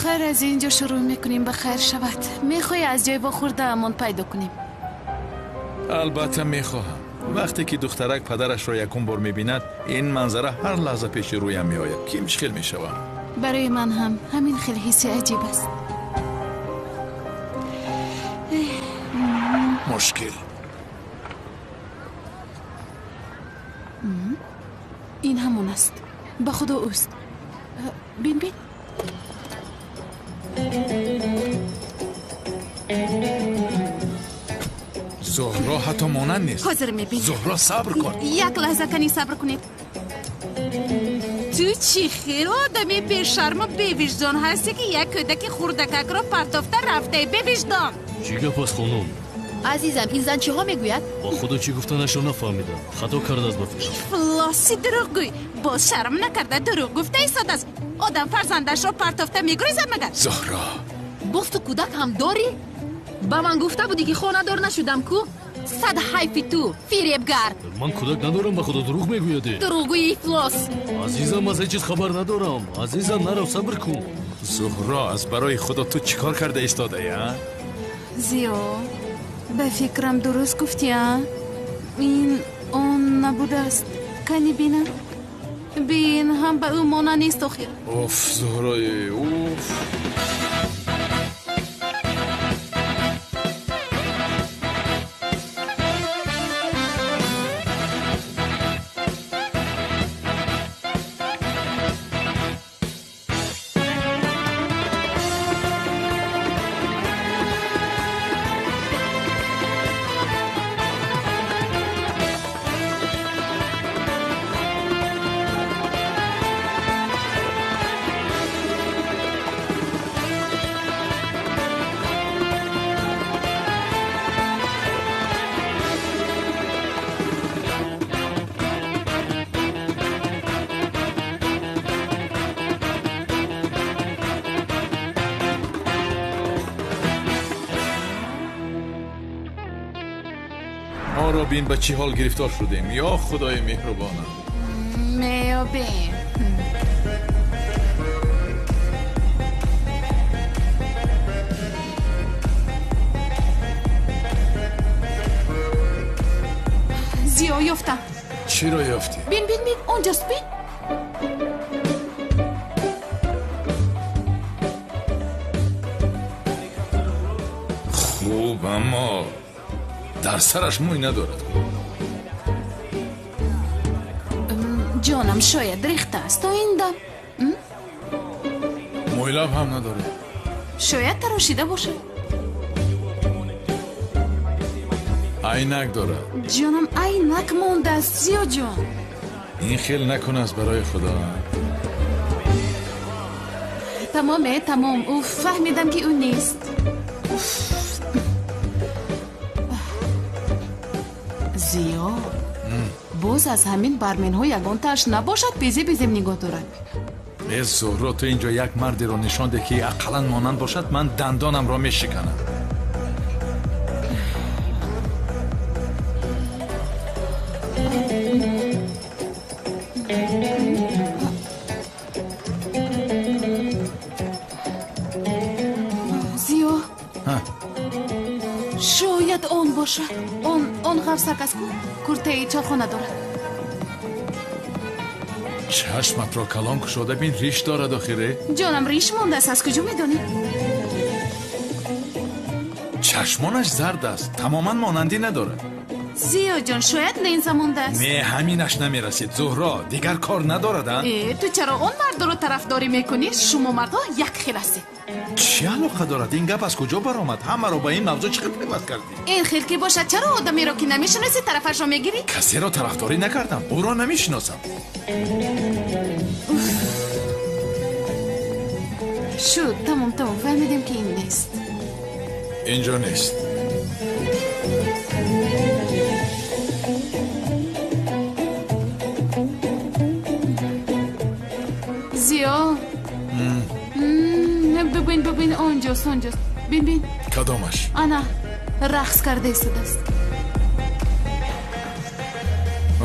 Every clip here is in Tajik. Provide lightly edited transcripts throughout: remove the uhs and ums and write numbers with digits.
Хайр, аз ин ҷо шурӯъ мекунем, ба хайр шавад. Мехоҳӣ аз ҷои вохӯрдаамон пайдо кунем? Албатта мехоҳам. Вақте ки духтарак падарашро якум бор мебинад, ин манзара ҳар лаҳза пеши рӯям меояд. Ким чӣ хел мешавам? Барои ман ҳам ҳамин хел ҳисси аҷиб аст. Мушкил. Ин ҳамон аст. Ба худо ӯст. Бин, бин. Зуҳро ҳатто монанд нест. Ҳозир мебинӣ. Зуҳро, сабр кун. Як лаҳза кани сабр кунед. Ту чӣ хел одами бешарму бевиҷдон ҳастӣ, ки як кӯдаки хурдакакро партофта рафтаи, бевиҷдон? Чӣ гап аст, хонум? Азизам, ин зан чиҳо мегӯяд? Ба худо чӣ гуфтанашро нафаҳмидам. Хато кардааст ба фикрам. Ифлоси дурӯғгӯй! Боз шарм накарда дурӯғ гуфта истодааст. Одам фарзандашро партофта мегурезад магар? Зуҳро! Боз ту кӯдак ҳам дорӣ? Ба ман гуфта будӣ, ки хонадор нашудам ку? Сад ҳайфи ту, фиребгар! Ман кӯдак надорам, ба худо дурӯғ мегӯяд. Дурӯғгӯи ифлос! Азизам, аз ҳеҷ чиз хабар надорам. Азизам, нарав, сабр кун. Зуҳро, аз барои худо ту чӣ кор карда истодаӣ, а? Зиё, ба фикрам дуруст гуфтӣ, а? Ин он набудааст. Кани бинам. Бин, ҳам ба ӯ монанд нест охир. Уф, Зуҳрои, уф. Моро бин, ба чӣ ҳол гирифтор шудем, ё худои меҳрубонам. Меёбем. Зиё, ёфтам. Чиро ёфтӣ? Бин, бин, бин, онҷост, бин. Хуб, аммо дар сараш мӯй надорад. Ҷонам, шояд рехтааст то ин дам. Мӯйлаб ҳам надорад. Шояд тарошида бошад. Айнак дорад. Ҷонам, айнак мондааст, Зиёҷон. Ин хел накун аз барои худо. Тамом, э, тамом. Уф, фаҳмидам, ки ӯ нест. Уф. Зиё, боз аз ҳамин барменҳо ягонтааш набошад, безеб безеб нигоҳ дорад. Э, Зуҳро, ту инҷо як мардеро нишон деҳ, ки ақаллан монанд бошад, ман дандонамро мешиканам. Зиё, шояд он бошад. Он ғафсак аст ку, куртаи чорхона дорад. Чашматро калон кушода бин, риш дорад охире. Ҷонам, риш мондааст, аз куҷо медонӣ? Чашмонаш зард аст, тамоман монандӣ надорад. Зиёҷон, шояд ленза мондааст. Не, ҳаминаш намерасид, Зуҳро, дигар кор надорад, а? Э, ту чаро он мардро тарафдорӣ мекунӣ? Шумо мардҳо як хел ҳастед. Чӣ алоқа дорад? Ин гап аз куҷо баромад? Ҳамаро ба ин мавзӯъ чӣ хел пайваст кардӣ? Ин хел ки бошад, чаро одамеро, ки намешиносӣ, тарафашро мегирӣ? Касеро тарафдорӣ накардам, ӯро намешиносам. Шуд, тамом, тамом, фаҳмидем, ки ин нест. Инҷо нест. Зиё, бибин, бибин, онҷост, онҷост, бин, бин. Кадомаш? Ана, рақс карда истодааст.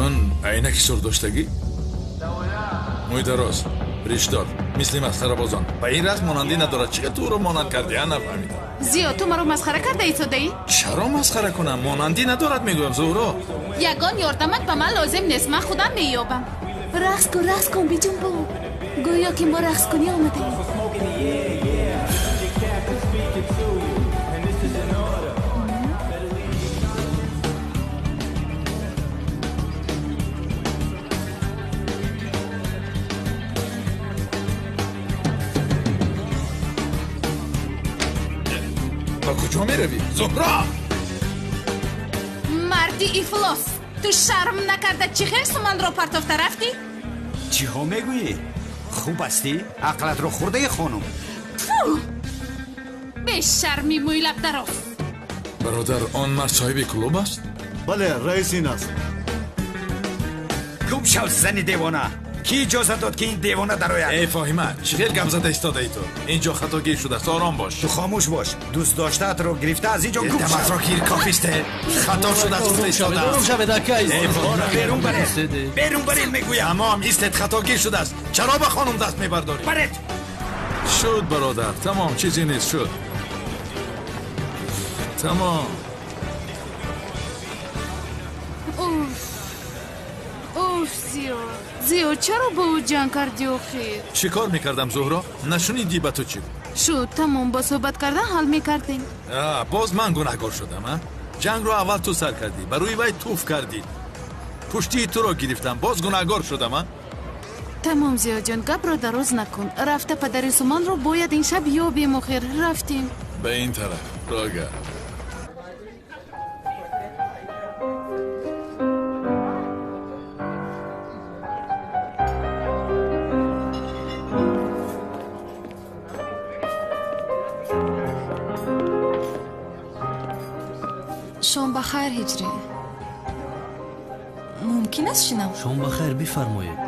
Он айнаки сурдоштагӣ, мӯй дароз, ришдор. Мисли масхарабозон. Ба ин рақс монандӣ надорад. Чӣ ту ӯро монанд кардӣ, а нафаҳмидам. Зиё, ту маро масхара карда истодаӣ? Чаро масхара кунам? Монандӣ надорад мегӯям, Зуҳро. Ягон ёрдамат ба ман лозим нест, ман худам меёбам. Рақс кун, рақс кун, биҷунбо. Гӯё ки мо рақскунӣ омадаем. Ба куҷо меравӣ, Зуҳро? Марди ифлос, ту шарм накарда чӣ хел суманро партофта рафтӣ? Чиҳо мегӯӣ? Хуб ҳастӣ? Ақлатро хӯрдаи хонум. Фу! Бешарми мӯйлабдароз. Бародар, он мард соҳиби клуб аст? Бале, раис ин аст. Гум шав, зани девона! Кӣ иҷозат дод, ки ин девона дарояд? Эй Фоҳима, чӣ хел гап зада истодаи ту? Ин ҷо хатогир шудааст, ором бош. Ту хомӯш бош. Дӯст доштаатро гирифта аз ин ҷо гум шав. Даматро гир, кофист. Хато шудааст, гуфта истодааст. Ором шавед, ака. Эй Фоҳима, берун баред. Берун баред, мегӯям. Тамом, истед, хатогир шудааст. Чаро ба хонум даст мебардорӣ? Баред. Шуд, бародар, тамом, чизе нест, шуд. Тамом. Уф, Зиё, Зиё, чаро бо ӯ ҷанг кардӣ охир? Чӣ кор мекардам, Зуҳро? Нашунидӣ ба ту чӣ? Шуд, тамом, бо суҳбат кардан ҳал мекардем. Боз ман гунаҳкор шудам, а? Ҷангро аввал ту сар кардӣ, ба рӯи вай туф кардӣ. Пуштии туро гирифтам, боз гунаҳгор шудам, а? Тамом, Зиёҷон, гапро дароз накун. Рафта падари Суманро бояд ин шаб ёбем охир. Рафтем. Ба ин тараф, рога. Шом ба хайр, Ҳиҷрӣ. Мумкин аст шинам? Шом ба хайр, бифармоед.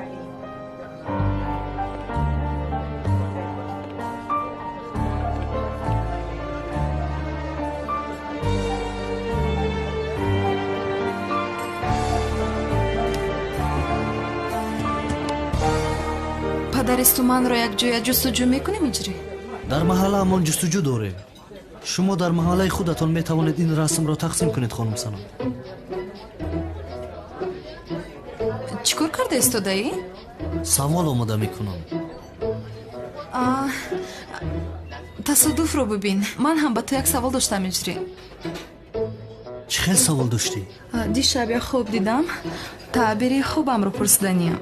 Падари Суманро якҷоя ҷустуҷӯ мекунем, Ҳиҷрӣ? Дар маҳаллаамон ҷустуҷӯ дорем. Шумо дар маҳаллаи худатон метавонед ин расмро тақсим кунед, хонум Санам. Чӣ кор карда истодаӣ? Савол омода мекунам. Тасодуфро бибин. Ман ҳам ба ту як савол доштам, Ҳиҷрӣ. Чӣ хел савол доштӣ? Дишаб як хоб дидам. Таъбири хобамро пурсиданиям.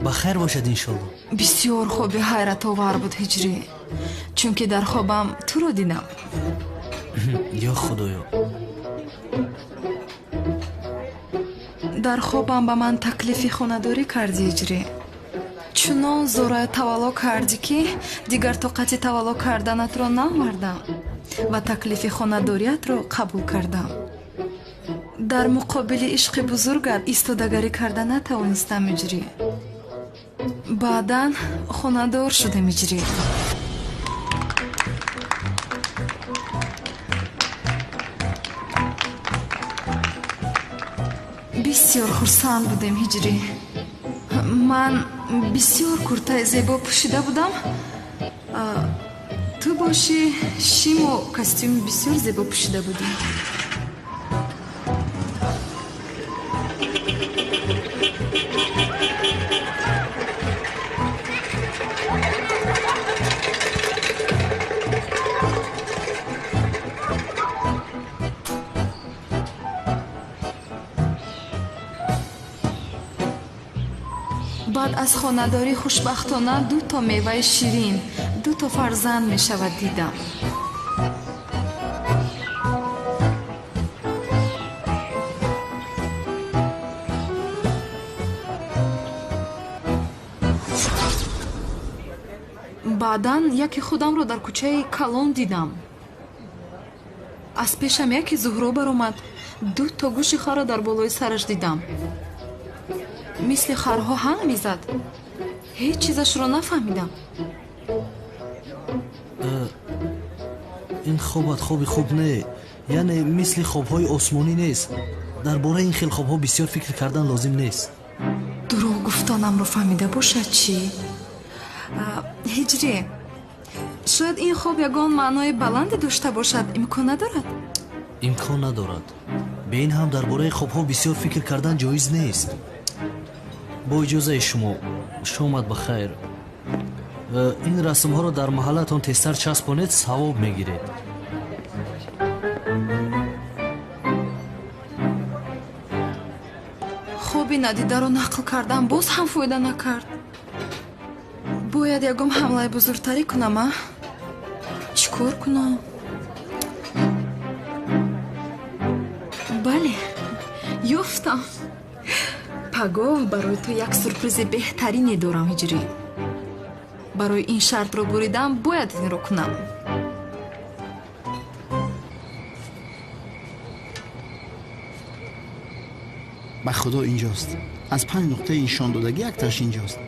Ба хайр бошад, иншолло. Бисёр хоби ҳайратовар буд, Ҳиҷрӣ. Чунки дар хобам туро дидам. Ё Худоё. Дар хобам ба ман таклифи хонадорӣ кардӣ, Ҳиҷрӣ. Чунон зора тавалло кардӣ, ки дигар тоқати тавалло карданатро наовардам ва таклифи хонадориятро қабул кардам. Дар муқобили ишқи бузургат истодагарӣ карда натавонистам, Ҳиҷрӣ. Баъдан хонадор шудем, Ҳиҷрӣ. Бисёр хурсанд будем, Ҳиҷрӣ. Ман бисёр куртаи зебо пӯшида будам. Ту бошӣ шиму костюми бисёр зебо пӯшида будӣ. Баъд аз хонадорӣ хушбахтона дуто меваи ширин, дуто фарзанд мешавад дидам. Баъдан яке худамро дар кӯчаи калон дидам. Аз пешам яке Зуҳро баромад. Дуто гӯши харо дар болои сараш дидам. Мисли харҳо ҳанг мезад. Ҳеҷ чизашро нафаҳмидам. Ин хобат хоби хуб не, яъне мисли хобҳои осмонӣ нест. Дар бораи ин хел хобҳо бисёр фикр кардан лозим нест. Дурӯғ гуфтанамро фаҳмида бошад чӣ? Ҳиҷрӣ, шояд ин хоб ягон маънои баланде дошта бошад. Имкон надорад? Имкон надорад. Бе ин ҳам дар бораи хобҳо бисёр фикр кардан ҷоиз нест. Бо иҷозаи шумо, шомат ба хайр. Ин расмҳоро дар маҳаллатон тезтар часпонед, савоб мегиред. Хоби надидаро нақл кардам, боз ҳам фоида накард. Бояд ягон ҳамлаи бузургтарӣ кунам, а? Чӣ кор кунам? Бале, ёфтам. Пагоҳ барои ту як сюрпризи беҳтарине дорам, Ҳиҷрӣ. Барои ин шартро буридам, бояд инро кунам. Ба худо инҷост. Аз 5 нуқтаи нишондодагӣ якташ инҷост.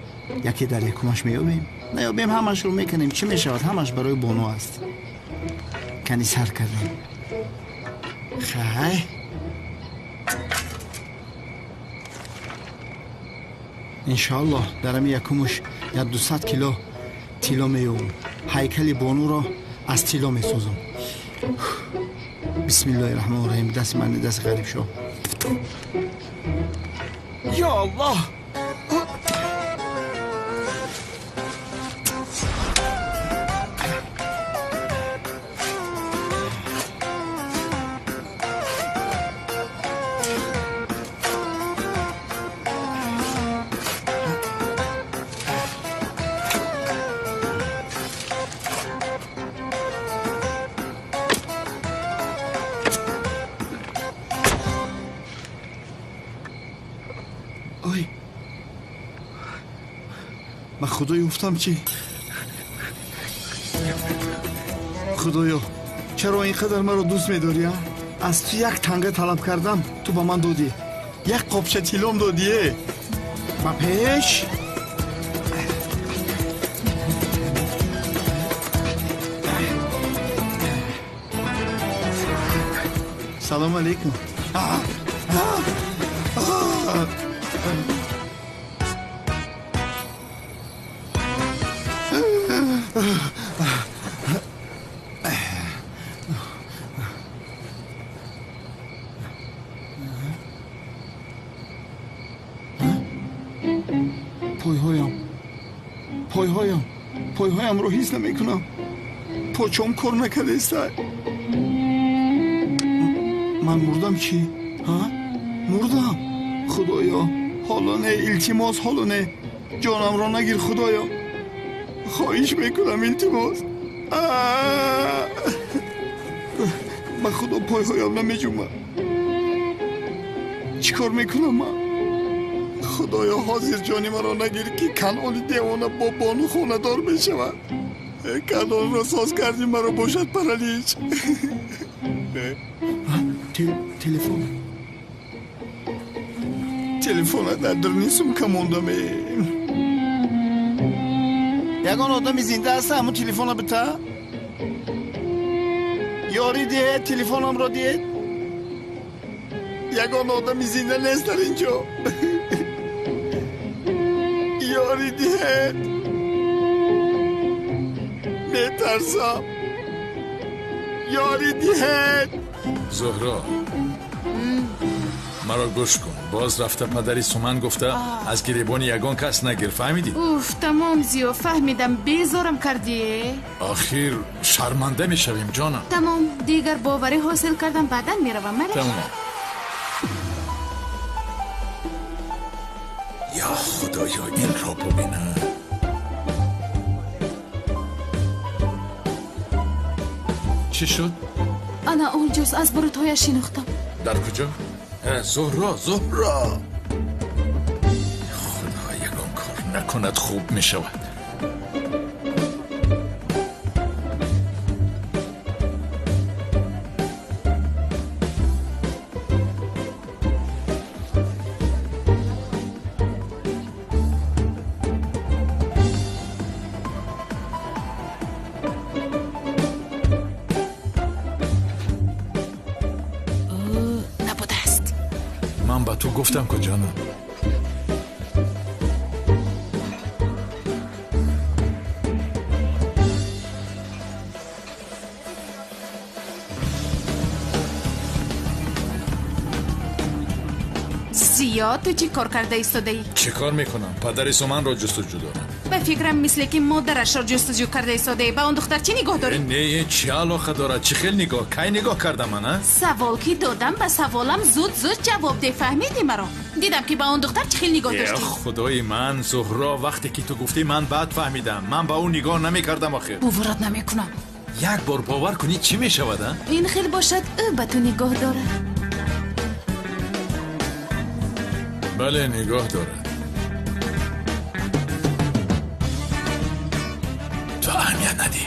Яке дар якумаш меёбем, наёбем ҳамашро мекунем. Чӣ мешавад? Ҳамаш барои бону аст. Кани сар кардем. Хай, иншоаллоҳ дар ҳами якумуш 100-200 кило тилло меёбам. Ҳайкали бонуро аз тилло месозам. Бисмиллоҳи раҳмони раҳим. Дасти ман, дасти ғарибшоҳ. Ё Аллоҳ! Ой, ба худо ёфтам чӣ? Худоё, чаро ин қадар маро дӯст медорӣ, а? Аз ту як танга талаб кардам, ту ба ман додӣ. Як қопча тиллом додӣ, э? Ба пеш? Салом алейкум. Пойҳоям, пойҳоям, пойҳоямро ҳис намекунам. Почом кор накардеста. Ман мурдам чӣ? Ҳа? Мурдам. Худоё, ҳоло не, илтимос, ҳоло не. Ҷонамро нагир, Худоё. Хоҳиш мекунам, илтимос. Ба худо пойҳоям намеҷумбад. Чӣ кор мекунам ман? Худоё, ҳозир ҷони маро нагир, ки Канъони девона бо бону хонадор мешавад. Канъонро соз кардӣ, маро бошад паралич. Телефон, телефона дар даруни сумка мондам. Ягон одами зинда аст, ҳамун телефона бита? Ёрӣ диҳед, телефонамро диҳед. Ягон одами зинда нест дар ин ҷо. Ёрӣ диҳед, метарсам. Ёрӣ диҳед. Зуҳро, маро гӯш кун. Боз рафта падари Суман гуфта аз гиребони ягон кас нагир, фаҳмидӣ? Уф, тамом зиё, фаҳмидам. Безорам кардӣ. Охир шарманда мешавем, ҷонам. Тамом, дигар боварӣ ҳосил кардам, баъдан меравам. Тамом. Ё худоё, инро бубинам. Чӣ шуд? Ана он ҷост, аз бурутҳояш шинохтам. Дар куҷо? Зуҳро, Зуҳро! Худо ягон кор накунад, хуб мешавад. Ман ба ту гуфтам ку, ҷонам. Зиё, ту чӣ кор карда истодаӣ? Чӣ кор мекунам? Падари Суманро ҷустуҷӯ дорам. Ба фикрам, мисле ки модарашро ҷустуҷӯ карда истодаӣ. Ба он духтар чӣ нигоҳ дорӣ? Не, чӣ алоқа дорад? Чӣ хел нигоҳ? Кай нигоҳ кардам ман, а? Савол ки додам, ба саволам зуд зуд ҷавоб деҳ. Фаҳмидӣ маро? Дидам ки ба он духтар чӣ хел нигоҳ доштӣ. Худои ман, Зуҳро, вақте ки ту гуфтӣ ман баъд фаҳмидам. Ман ба ӯ нигоҳ намекардам охир. Боварат намекунам. Як бор бовар кунӣ, чӣ мешавад, а? Ин хел бошад, ӯ ба ту нигоҳ дорад. Бале, нигоҳ дорад. Ту аҳамият надиҳ.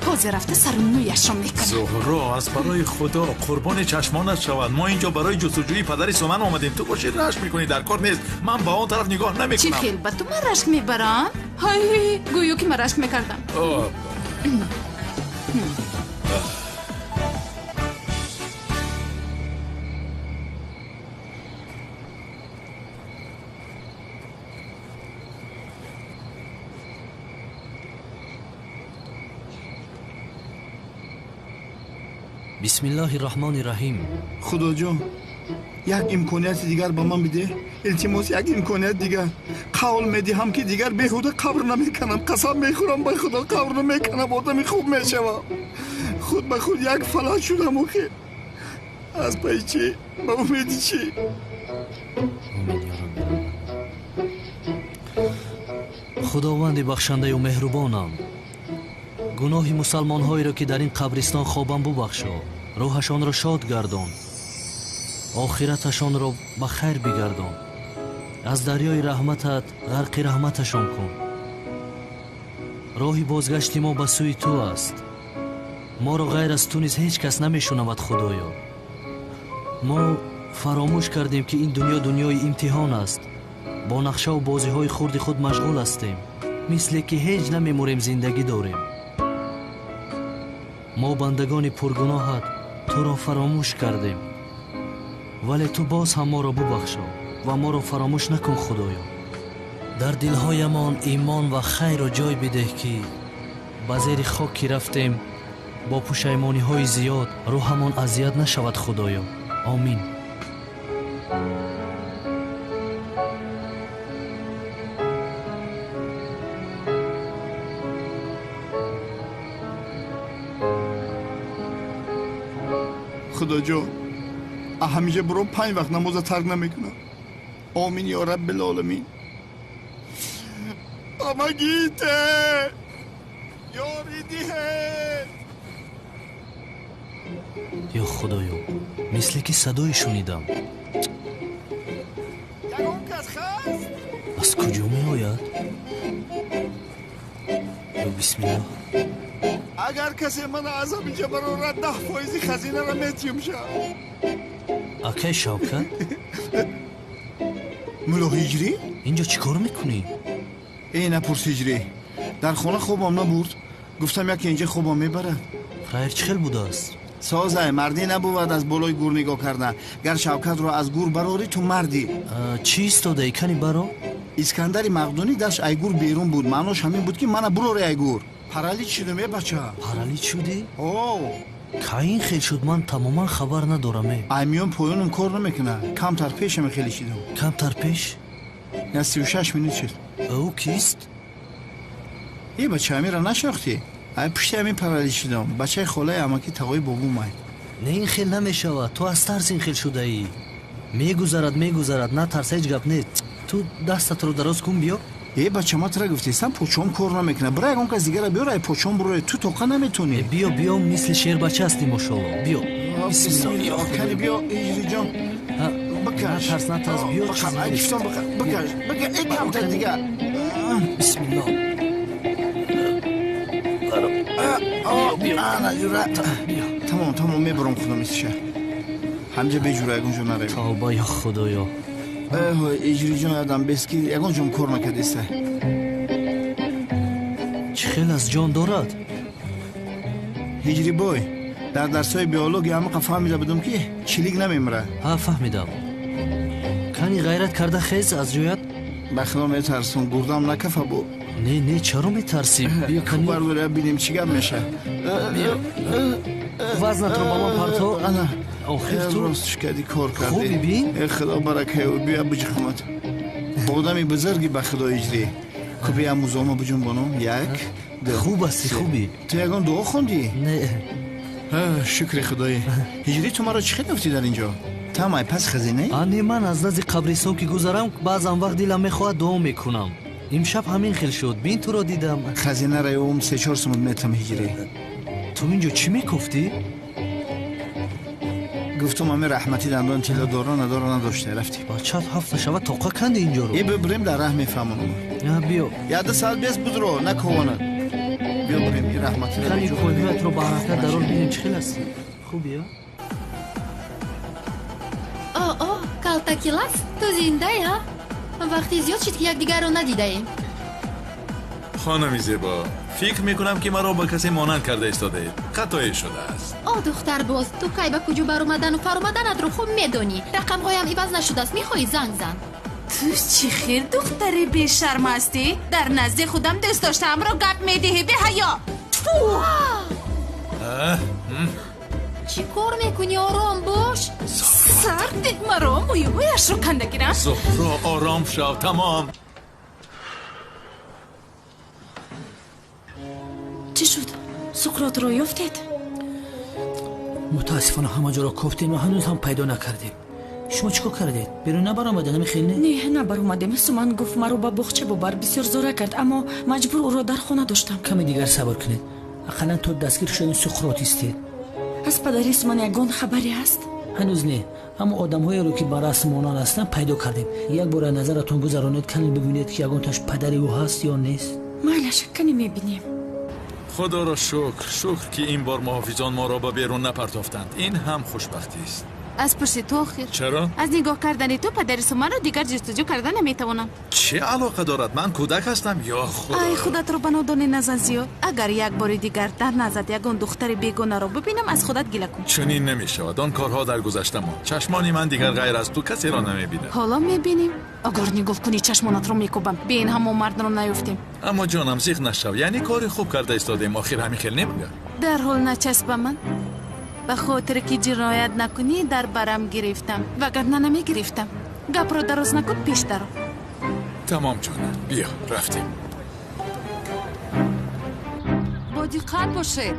Ҳозир рафта сару мӯяшро мекунам. Зуҳро, аз барои Худо қурбони чашмонат шавад. Мо инҷо барои ҷустуҷӯи падари Суман омадем. Ту бошӣ рашк мекунӣ, дар кор нест. Ман ба он тараф нигоҳ намекунам. Чӣ хел ба ту ман рашк мебарам? Ҳай, гӯё ки ман рашк мекардам. Бисмиллоҳи раҳмони раҳим. Худоҷон, як имконияти дигар ба ман бидеҳ. Илтимос, як имконият дигар. Қавл медиҳам, ки дигар беҳуда қабр намеканам. Қасам мехӯрам, ба Худо қабр намеканам. Одами хуб мешавам. Худ ба худ як фалаҷ шудам охир. Аз пайи чӣ? Ба умеди чӣ? Омин ё Рабби. Худованди бахшандаю меҳрубонам, гуноҳи мусалмонҳоеро, ки дар ин қабристон хобам, бубахшо. Рӯҳашонро шод гардон, охираташонро ба хайр бигардон. Аз дарёи раҳматат ғарқи раҳматашон кун. Роҳи бозгашти мо ба сӯи ту аст. Моро ғайр аз ту низ ҳеҷ кас намешунавад, Худоё. Мо фаромӯш кардем, ки ин дунё дунёи имтиҳон аст. Бо нақшаву бозиҳои хурди худ машғул ҳастем, мисле ки ҳеҷ намемурем, зиндагӣ дорем. Мо бандагони пургуноҳат туро фаромӯш кардем, вале ту боз ҳам моро бубахшо ва моро фаромӯш накун, Худоё. Дар дилҳоямон имон ва хайрро ҷой бидеҳ, ки ба зери хок ки рафтем бо пушаймониҳои зиёд рӯҳамон азият нашавад, Худоё. Омин. Худоҷон, ҳамеша буром 5 вақт намоза тарк намекунам. Омин ё Раббил оламин. Помогите! Ёри диҳед! Ё Худоё, мисле ки садое шунидам. Ягон кас ҳаст? Аз куҷо меояд? Ё бисмиллоҳ. Агар касе мана аз ҳаминҷа барорад, 10% хазинаро метиҳам ша. Акай Шавкат? Мулло Ҳиҷрӣ? Инҷо чӣ кор мекунӣ? Э, напурс Ҳиҷрӣ. Дар хона хобам набурд. Гуфтам, яке инҷа хобам мебарад. Хайр, чӣ хел будааст? Созай, мардӣ набувад аз болои гур нигоҳ кардан. Гар Шавкатро аз гур барорӣ, ту мардӣ. Чӣ истодаӣ? Кани баро? Искандари Мақдунӣ дастш ай гур берун буд. Маънош ҳамин буд, ки мана бурорӣ ай гур. Паралич шудам, э бача. Паралич шудӣ? О. Кай ин хел шуд? Ман тамоман хабар надорам. Э. Ай миён поёнам кор намекунад. Камтар пешаме хеле шидам. Камтар пеш? Я 36 минут шуд. Ӯ кист? Э бача, амира нашинохтӣ? Ай пушти ҳамин паралич шудам. Бачаи холаи амаки тағои бобумай. Не, ин хел намешавад. Ту аз тарс ин хел шудаӣ. Мегузарад, мегузарад. Натарс, ҳеҷ гап нест. Ту дастатро дароз кун, биё. Э бача, ман тура гуфтистам, почом кор намекунад. Бира ягон кас дигара биёр, ай почом буроя. Ту тоқа наметонӣ. Биё, биё, мисли шербача ҳастӣ, мошолло. Биё. Бисмиллоҳ. Кани биё, Иҷриҷон. Бикаш. Натарс, натарс, биё. Ай кифтон бикаш. Бикаш, э камтар дигар. Бисмиллоҳ. Ана ҷура. Тамом, тамом, мебурам худам истиша. Ҳамҷа беҷура ягон ҷо наравӣ. Тавба, ё Худоё. Иҷриҷон, ядам бес, ки ягон ҷом кор накардеста. Чӣ хел аз ҷон дорад? Ҳиҷрибой, дар дарсҳои биология ҳамақа фаҳмида будам, ки чилик намемирад. Ҳа, фаҳмидам. Кани ғайрат карда хез аз ҷоят. Ба худо метарсум, гурдам накафа бу. Не, не, чаро метарсӣ? Биё кани. Бардор, бинем чӣ гап мешавад. Вазнатро ба ман парто. Охир ту ростш кардӣ, кор кардӣ. Хуби бин. Э худо баракаи ӯ, биё биҷухамат. Одами бузурги ба худо иҷрӣ. Ку бия музома биҷунбонум. Як, ду. Хуб ҳастӣ, хубӣ. Ту ягон дуо хондӣ? Не. Шукри худоӣ. Ҳиҷрӣ, ту маро чӣ хел ёфтӣ дар инҷо? Тамай пас хазинае? А не, ман аз назди қабристон ки гузарам, баъзан вақт дилам мехоҳад, дуо мекунам. Имшаб ҳамин хел шуд, бин, туро дидам. Хазинаро ёвум, 3-4 сумут метам, ҳиҷрӣ. Ту инҷо чӣ мекуфтӣ? Гуфтум, ами раҳмати дандон тилло дора надора надошта рафтем. Бачат ҳафта шава тоқа канди инҷоро. Э, бибирем, дар раҳ мефаҳмонам. Биё. Яду соат бес будро накованад. Биё бирем, ин раҳматиро. Кани пойҳоятро ба ҳаракат дарор, бинем чӣ хел ҳастӣ. Хубӣ, а? О, о, калтакилас, ту зиндаи, а? Вақти зиёд шуд, ки якдигарро надидаем. Хонами зебо, фикр мекунам, ки маро ба касе монанд карда истодаед. Хатое шудааст. О, духтарбоз, ту кай ба куҷо баромадану фаромаданатро хуб медонӣ. Рақамҳоям иваз нашудааст, мехоҳӣ, занг зан. Ту чӣ хел духтари бешарм ҳастӣ? Дар назди худам дӯст доштаамро гап медиҳӣ, беҳаё! Тфу! Чӣ кор мекунӣ? Ором бош. Сар деҳ маро, мӯйҳояшро канда гирам. Зуҳро, ором шав, тамом. Чӣ шуд, Суқротро ёфтед? Мутаассифона, ҳама ҷоро кофтем ва ҳанӯз ҳам пайдо накардем. Шумо чӣ кор кардед? Берун набаромадед, ҳамин хел не? Не, набаромадем. Суман гуфт маро ба боғча бубар, бисёр зора кард, аммо маҷбур ӯро дар хона доштам. Каме дигар сабр кунед, ақаллан то дастгир шудани Суқрот истед. Аз падари Суман ягон хабаре ҳаст? Ҳанӯз не, аммо одамҳоеро, ки ба расм монанд ҳастанд, пайдо кардем. Як бора назаратон гузаронед, кане бибинед, ки ягонташ падари ӯ ҳаст ё нест. Майлаш, кане мебинем. Худоро шукр, шукр, ки ин бор муҳофизон моро ба берун напартофтанд. Ин ҳам хушбахтист. Аз пушти ту охир. Чаро? Аз нигоҳ кардани ту падари Суманро дигар ҷустуҷӯ карда наметавонам. Чӣ алоқа дорад? Ман кӯдак ҳастам, ё худо. Ай, худатро ба нодонӣ назан зиёд. Агар як бори дигар дар назат ягон духтари бегонаро бибинам, аз худат гила кун. Чунин намешавад. Он корҳо дар гузашта монд. Чашмони ман дигар ғайр аз ту касеро намебинад. Ҳоло мебинем. Агар нигоҳ кунӣ, чашмонатро мекӯбам. Бин, ҳамон мардро наёфтем. Аммо ҷонам, зиқ нашав. Яъне кори хуб карда истодем. Охир ҳамин хел немагар? Дарҳол начасп ба ман. Ба хотире ки ҷиноят накунӣ, дар барам гирифтам, вагарна намегирифтам. Гапро дароз накун, пеш даро. Тамом, ҷонам, биё рафтем. Бо диққат бошед.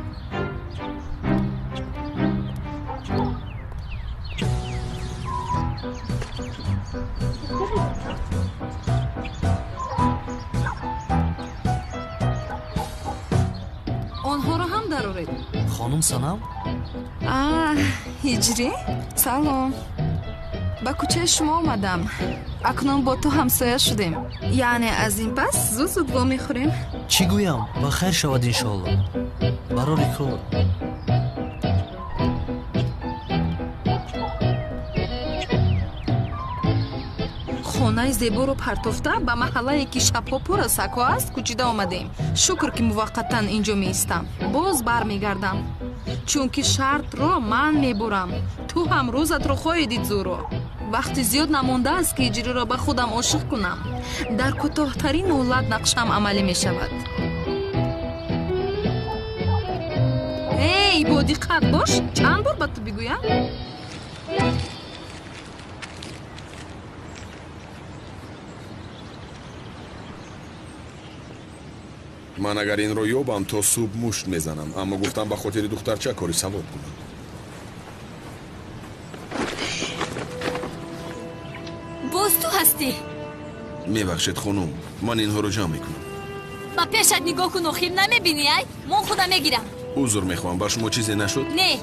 Онҳоро ҳам дароред. Хонум Санам. А, Ҳиҷрӣ, салом. Ба кӯчаи шумо омадам. Акнун бо ту ҳамсоя шудем, яъне аз ин пас зуд зуд вомехӯрем. Чӣ гӯям, ба хайр шавад, иншоалло. Барори кор. Хонаи зеборо партофта, ба маҳаллае, ки шабҳо пур аз сагҳо аст, кӯчида омадем. Шукр, ки муваққатан инҷо меистам, боз бармегардам, чунки шартро ман мебурам. Ту ҳам рӯзатро хоҳӣ дид, зӯро. Вақти зиёд намондааст, ки Ҳиҷриро ба худам ошиқ кунам. Дар кӯтоҳтарин муҳлат нақшаам амалӣ мешавад. Эй, бодиққат бош, чанд бор ба ту бигӯям? Ман агар инро ёбам, то субҳ мушт мезанам, аммо гуфтам ба хотири духтарча кори савоб кунам. Боз ту ҳастӣ? Мебахшед, хонум, ман инҳоро ҷамъ мекунам. Ба пешат нигоҳ кун, охир намебинӣ? Ай, мон худам мегирам. Узр мехоҳам, ба шумо чизе нашуд? Не.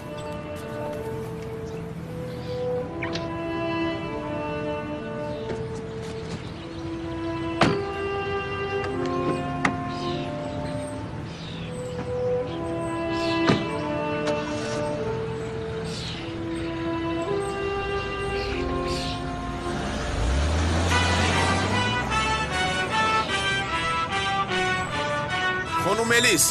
Хонум Элис.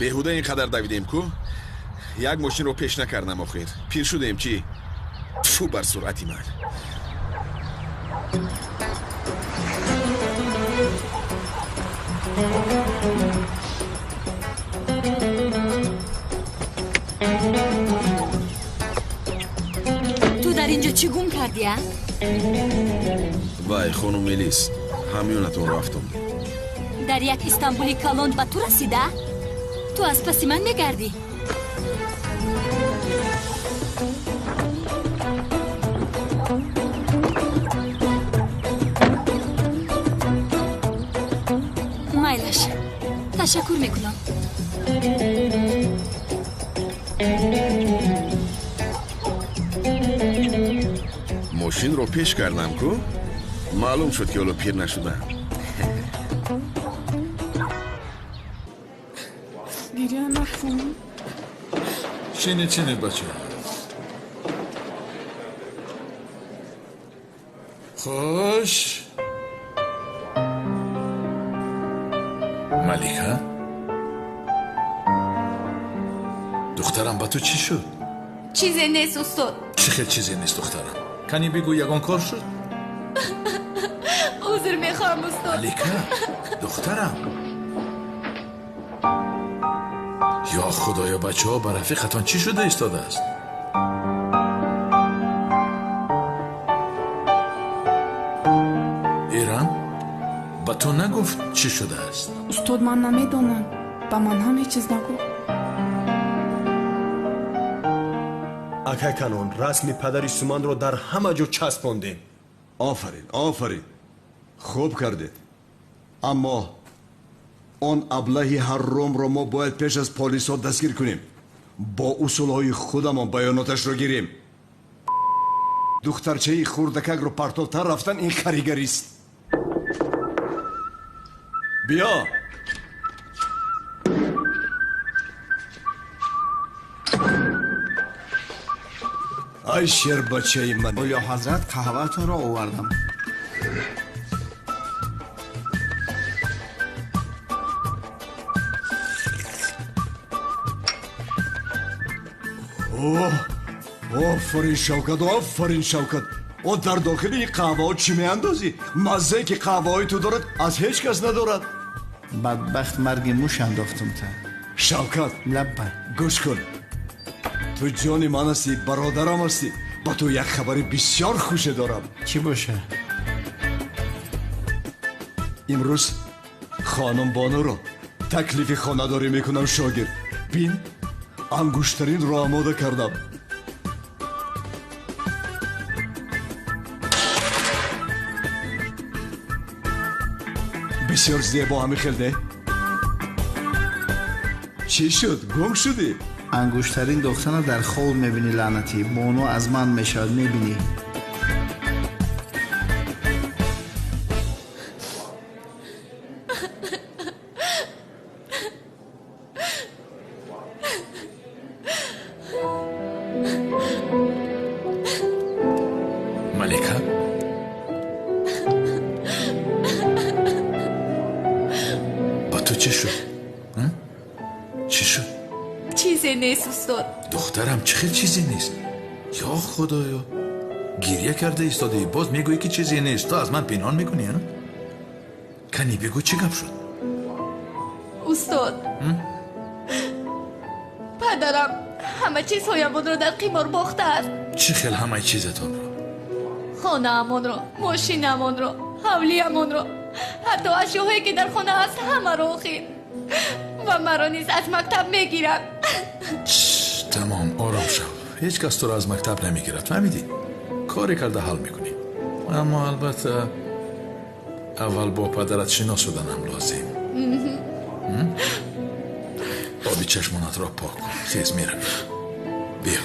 Беҳуда ин қадар давидем ку? Як мошинро пеш накардам охир. Пир шудем чӣ? Тфу бар суръати ман. Ту дар инҷо чӣ гум кардӣ, а? Вай, хонум Мелис, ҳамёнатонро афтондем. Дар як Истанбули калон ба ту расида? Ту аз паси ман мегардӣ? Майлаш, ташаккур мекунам. Мошинро пеш кардам ку? Маълум шуд, ки ҳоло пир нашудам. Гиря накун. Чинед, чинед, бача. Хуш. Малика? Духтарам, ба ту чӣ шуд? Чизе нест, устод. Чӣ хел чизе нест, духтарам? Кани бигӯ, ягон кор шуд? Узр мехоҳам, устод. Малика, духтарам. Ё худоё, бачаҳо, ба рафиқатон чӣ шуда истодааст? Эран, ба ту нагуфт чӣ шудааст? Устод, ман намедонам. Ба ман ҳам ҳеҷ чиз нагуфт. Акай калон, расми падари Суманро дар ҳама ҷо часпондем. Офарин, офарин, хуб кардед. Аммо он аблаҳи ҳарромро мо бояд пеш аз полисҳо дастгир кунем. Бо усулҳои худамон баёноташро гирем. Духтарчаи хурдакакро партовтар рафтан ин харигарист. Биё. Ай шербачаи ман. Олё ҳазрат, қаҳваатонро овардам. Оҳ, офарин Шавкат, офарин Шавкат. О, дар дохили ин қаҳваҳо чӣ меандозӣ? Маззае ки қаҳваҳои ту дорад, аз ҳеҷ кас надорад. Бадбахт, марги муш андохтум та. Шавкат, лабба. Гӯш кун. Ту ҷони ман ҳастӣ, бародарам ҳастӣ. Ба ту як хабари бисёр хуше дорам. Чӣ боша? Имрӯз хонум Бонуро таклифи хонадорӣ мекунам, шогирд. Бин, ангуштаринро омода кардам. Бисёр зебо ҳами хел, не? Чӣ шуд, гум шудӣ? Ангуштарин дохтана дар хоб мебинӣ, лаънатӣ. Бону аз ман мешавад, мебинӣ. Малика? Ба ту чӣ шуд? Чӣ шуд? Чизе нест, устод. Духтарам, чӣ хел чизе нест? Ё худоё, гиря карда истодаӣ, боз мегӯӣ, ки чизе нест. Ту аз ман пинҳон мекунӣ, а? Кани бигӯ, чӣ гап шуд? Устод, падарам ҳама чизҳоямонро дар қимор бохтааст. Чӣ хел ҳамаи чизатонро? Хонаамонро, мошинамонро, ҳавлиямонро, ҳатто ашёҳое ки дар хона ҳаст, ҳамаро охир. Ва маро низ аз мактаб мегирад. Тамом, ором шав. Ҳеҷ кас туро аз мактаб намегирад, фаҳмидӣ? Коре карда ҳал мекунӣ. Аммо албатта аввал бо падарат шинос шуданам лозим. Оби чашмонатро пок кун. Хез, меравем. Биё.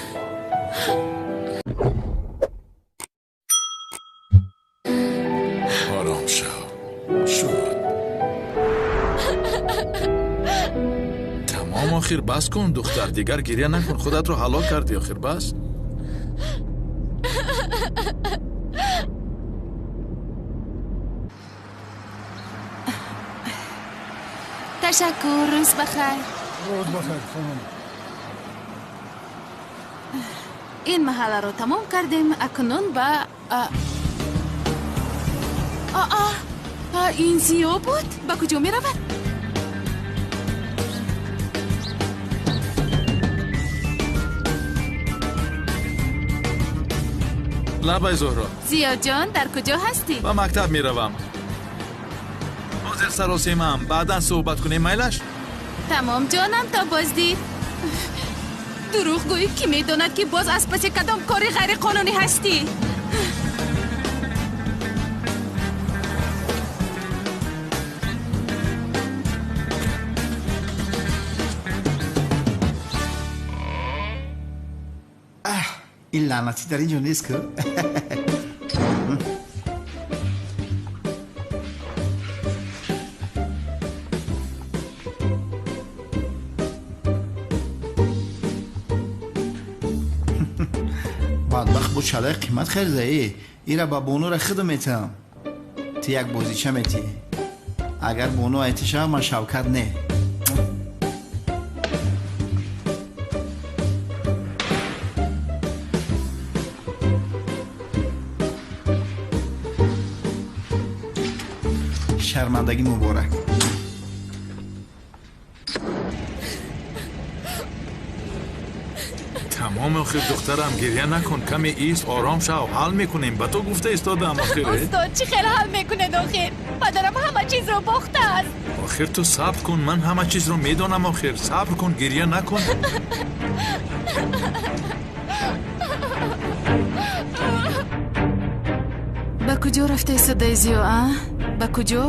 Ором шав. Шуд. Тамом, охир бас кун, духтар. Дигар гиря накун. Худатро ҳалок кардӣ, охир бас. Ташаккур, рӯз бахайр. Рӯз бахайр, хонум. Ин маҳалларо тамом кардем, акнун ба ин Зиё буд? Ба куҷо меравад? Лабай, Зуҳро. Зиёҷон, дар куҷо ҳастӣ? Ба мактаб меравам. Ҳозир саросемаам, баъдан суҳбат кунем, майлаш? Тамом, ҷонам, то боздид. Дурӯғ гӯӣ, ки медонад, ки боз аз паси кадом кори ғайриқонунӣ ҳастӣ. Ин лаънатӣ дар ин ҷо нест ку? Бадбахт бо чалаи қимат харидаӣ. Ира ба бонура худам метиҳам. Ту як бозича метиҳӣ. Агар бону айти шава, ман Шавкат не. Шармандагӣ муборак. Тамом, охир, духтарам, гирья накун, каме ист, ором шав, ҳал мекунем. Ба ту гуфта истодам, охир. Устод, чӣ хел ҳал мекунед, охир? Падарам ҳама чизро бохтааст. Охир, ту сабр кун, ман ҳама чизро медонам, охир. Сабр кун, гирья накун. Ба куҷо рафта истодаи, Зиё, а? Ба куҷо?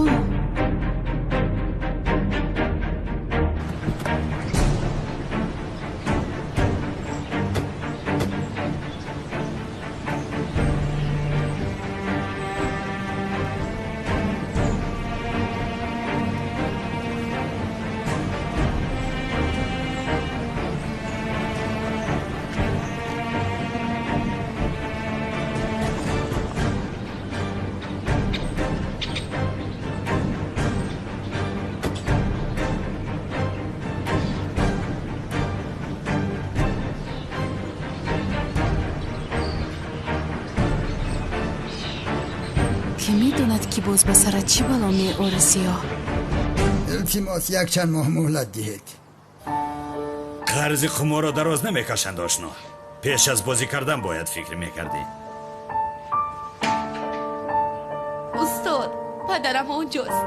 Ки медонад, ки боз ба сарат чӣ бало меори, Зиё? Илтимос, якчанд моҳ муҳлат диҳед. Қарзи қуморро дароз намекашанд, ошно. Пеш аз бозӣ кардан бояд фикр мекардӣ. Устод, падарам онҷост.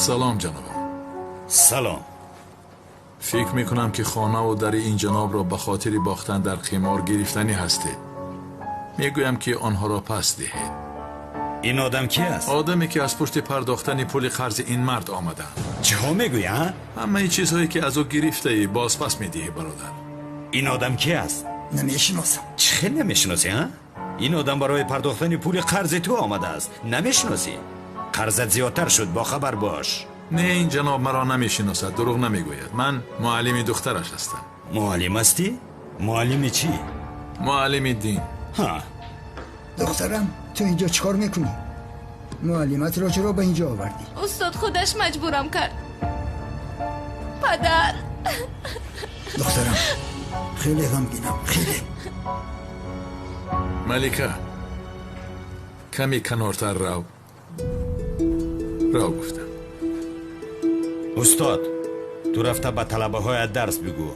Салом, ҷанобам. Салом. Фикр мекунам, ки хонаву дари ин ҷанобро ба хотири бохтан дар қимор гирифтанӣ ҳастед. Мегӯям, ки онҳоро пас диҳед. Ин одам ки аст? Одаме, ки аз пушти пардохтани пули қарзи ин мард омаданд. Чиҳо мегӯӣ, а? Ҳамаи чизҳое, ки аз ӯ гирифтаӣ, боз пас медиҳӣ, бародар. Ин одам ки аст? Намешиносам. Чӣ хел намешиносӣ, а? Ин одам барои пардохтани пули қарзи ту омадааст. Намешиносӣ? Қарзат зиёдтар шуд, бохабар бош. Не, ин ҷаноб маро намешиносад, дурӯғ намегӯяд. Ман муаллими духтараш ҳастам. Муаллим ҳастӣ? Муаллими чӣ? Муаллими дин. Ҳа. Духтарам, ту инҷо чӣ кор мекунӣ? Муаллиматро чаро ба инҷо овардӣ? Устод худаш маҷбурам кард. Падар. Духтарам, хеле ғамгинам, хеле. Малика, каме канортар рав. Рав, гуфтам. Устод, ту рафта ба талабаҳоят дарс бигӯ.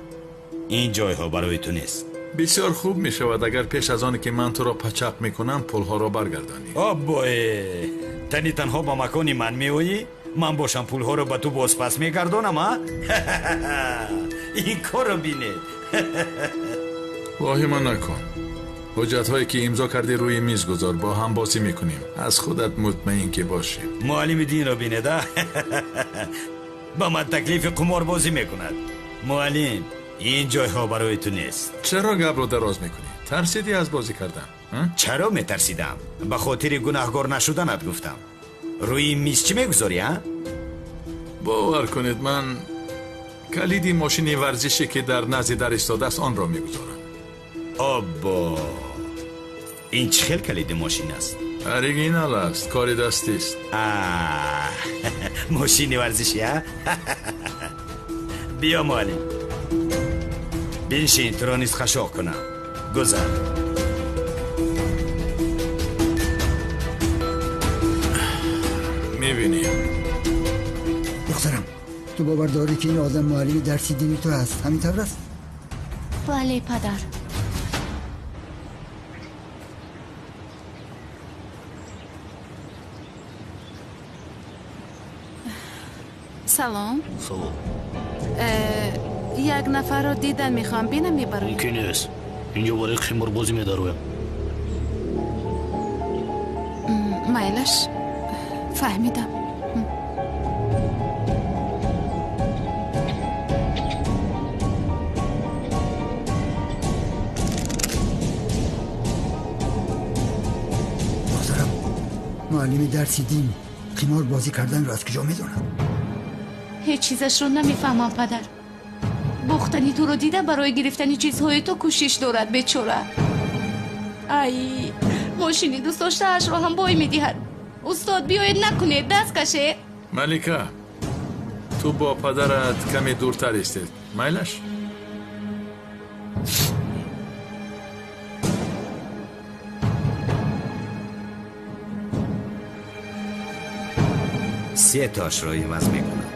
Ин ҷойҳо барои ту нест. Бисёр хуб мешавад, агар пеш аз оне ки ман туро пачақ мекунам, пулҳоро баргардонӣ. Оббое, тани танҳо ба макони ман меоӣ? Ман бошам, пулҳоро ба ту бозпас мегардонам, а? Ин корро бинед. Воҳима накун. Ҳуҷҷатҳое, ки имзо кардӣ, рӯи миз гузор, бо ҳам бозӣ мекунем. Аз худат мутмаин ки бошӣ. Муаллими динро бинед, а? Ба ман таклифи қуморбозӣ мекунад. Муаллим, ин ҷойҳо барои ту нест. Чаро гапро дароз мекунӣ? Тарсидӣ аз бозӣ кардан? Чаро метарсидам? Ба хотири гунаҳгор нашуданат гуфтам. Рӯи миз чӣ мегузорӣ, а? Бовар кунед, ман калиди мошини варзише, ки дар назди дар истодааст, онро мегузорам. Оббо, ин чӣ хел калиди мошин аст? Оригинал аст, кори дастист. Мошини варзишӣ, а? Биё, муаллим, биншин, туро низ хашоқ кунам. Гузар. Мебинем. Духтарам, ту бовар дорӣ, ки ин одам муаллими дарси дини ту аст? Ҳамин тавр аст? Бале, падар. Салом. Салом. Як нафарро дидан мехоҳам, бинам мебарам. Мумкин нест. Инҷо барои қиморбозӣ медароям. Майлаш, фаҳмидам. Духтарам, муаллими дарси дин қимор бозӣ карданро аз куҷо медонад? Ҳеҷ чизашро намефаҳмам, падар. Бохтани туро дида, барои гирифтани чизҳои ту кӯшиш дорад, бечора. Ай, мошини дӯстдоштаашро ҳам бой медиҳад. Устод, биёед, накунед, даст кашед. Малика, ту бо падарат каме дуртар истед, майлаш? Се тошро иваз мекунам.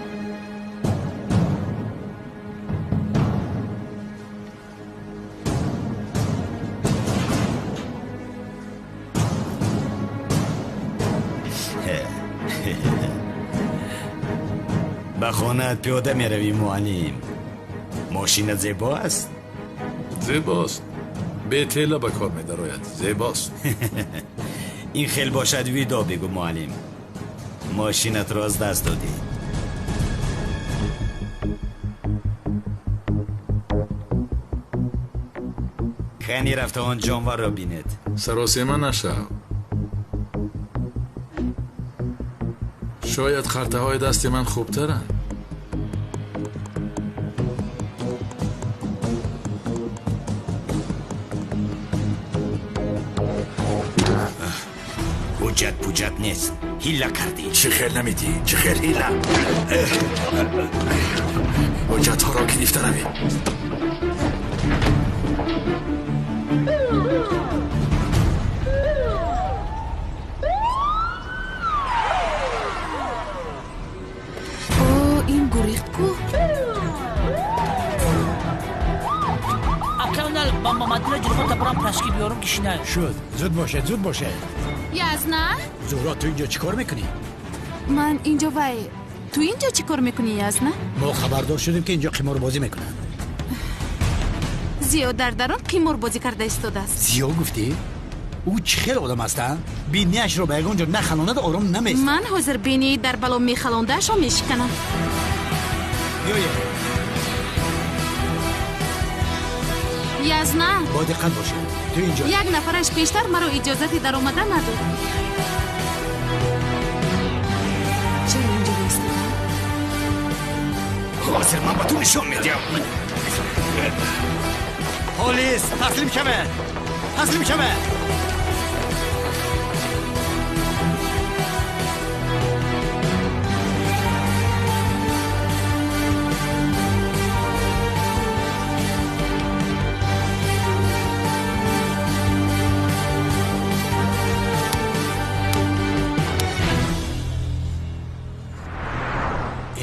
Ба хонаат пиёда меравӣ, муаллим. Мошина зебо аст? Зебост. Бетела ба кор медарояд. Зебост. Ин хел бошад, видо бигӯ, муаллим. Мошинатро аз даст додӣ. Кани рафта он ҷонварро бинед. Саросема нашав. Шояд қартаҳои дасти ман хубтаранд. Ҳуҷҷат пуҷҷат нест. Ҳила кардӣ. Чӣ хел намедиҳӣ? Чӣ хел ҳила? Ҳуҷҷатҳоро гирифта равед. Ин гурехт ку? Акаунал ба Мамадила ҷурғота бурам, пашки биёрум, кишина. Шуд, зуд бошед, зуд бошед. Язна? Зуҳро, ту инҷо чӣ кор мекунӣ? Ман инҷо вай. Ту инҷо чӣ кор мекунӣ, Язна? Мо хабардор шудем, ки инҷо қиморбозӣ мекунанд. Зиё дар дарун қиморбозӣ карда истодааст. Зиё гуфтӣ? Ӯ чӣ хел одам аст, а? Бинияшро ба ягон ҷо нахалонад, ором намеистад. Ман ҳозир бинии дар бало мехалондаашро мешиканам. Биёед. Язна. Бо диққат бошед. Ту инҷо. Як нафараш пештар маро иҷозати даромадан надод. Чаро инҷо истодам? Ҳозир ман ба ту нишон медиҳам. Полис, таслим шавед! Таслим шавед!